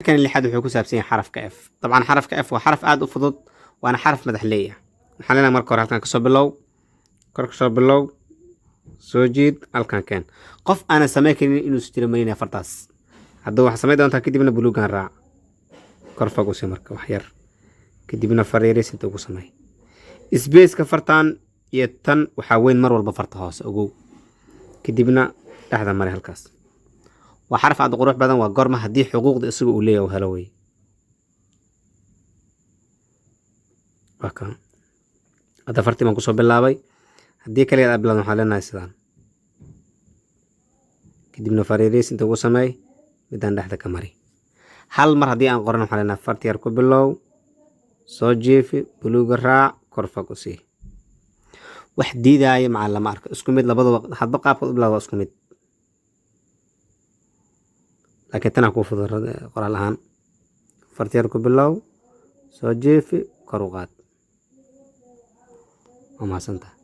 Kan lixaad wuxuu ku saabsan yahay xarafka F. Dabcan xarafka F waa xaraf aada u fudud, waana xaraf madax leey ah. Waxaan leenahay marka hore halkan kasoo bilow, kor kasoo bilow, soo jiid, halkan keen. Qof aanan samayn karin inuusu jiro malinaya fartaas. Haddaba waxaa samayn doontaa, kadibna buluugan raac, kor fog usi marka wax yar, kadibna fariiris inta ugu samey spaceka fartan iyo tan. Waxaa weyn mar walba farta hoose, ogow. Kadibna dhexda mari halkaas. Waa xaraf aad u qurux badan. Waa gorma haddii xuquuqda isaga uu leeyahay uu helo wey. Waa kan hadda fartii baan kusoo bilaabay. Haddii kaligeed aad bilowdo, waxaan leenahay sidaan, kadibna fariiriis inta ugu sameey, midaan dhexda ka mari. Hal mar haddii aan qoran, waxaan leenahay farti yar ku bilow, soo jiifi, buluuga raac, kor fog u sii. Wax diidaaya macaa lama arko. Isku mid labadaba, hadba qaabkaad u bilowda waa isku mid, laakiin tanaa kuu fudud qoraal ahaan. Farti yar ku bilow, soo jiifi, kor u qaad. Waa mahadsantahay.